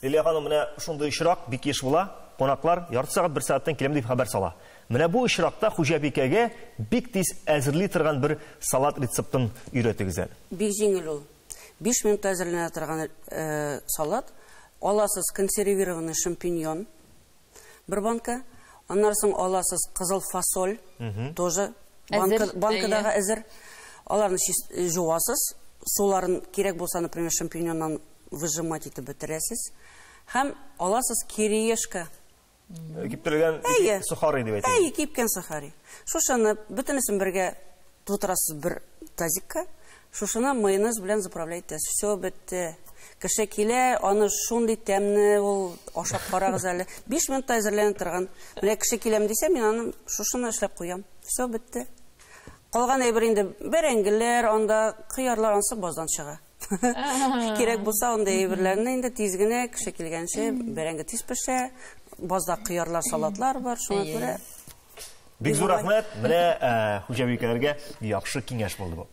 Лилия ханым, менә шундый очрак бик еш була. Кунаклар ярты сәгать, бер сәгатьтән киләм дип хәбәр сала. Менә бу очракта хуҗабикәгә бик тиз әзерли торган бер салат рецептын өйрәтегез әле. Бик җиңел ул. 5 минутта әзерләнә торган салат. Аласыз консервированный шампиньон, бер банка. Аннан соң аласыз кызыл фасоль, тоже банкадагы әзер. Аларны жуасыз. Суларын кирәк булса, например, шампиньоннан выжимать итеп бетерәсез. Һәм аласыз кириешка. Киптерелгән сухари дип әйтәм. Әйе, кипкән сухари. Шушыны бөтенесен бергә тутырасыз бер тазикка. Шушыны майонез белән заправлять итәсез. Все бетте. Кеше килә, аны шундый тәмле ул, ашап карагыз әле. 5 минутта әзерләнә торган. Менә кеше киләм дисә, мин аны шушыны эшләп куям. Все бетте. Калган әйбер инде бәрәңгеләр, анда кыярлар ансы баздан чыга. Кирәк булса, анда әйберләрне инде тиз генә кеше килгәнче бәрәңге тиз пешә, базда кыярлар, салатлар бар, шуңа күрә. Бик зур рәхмәт. Менә хуҗабикәләргә яхшы киңәш булды бу.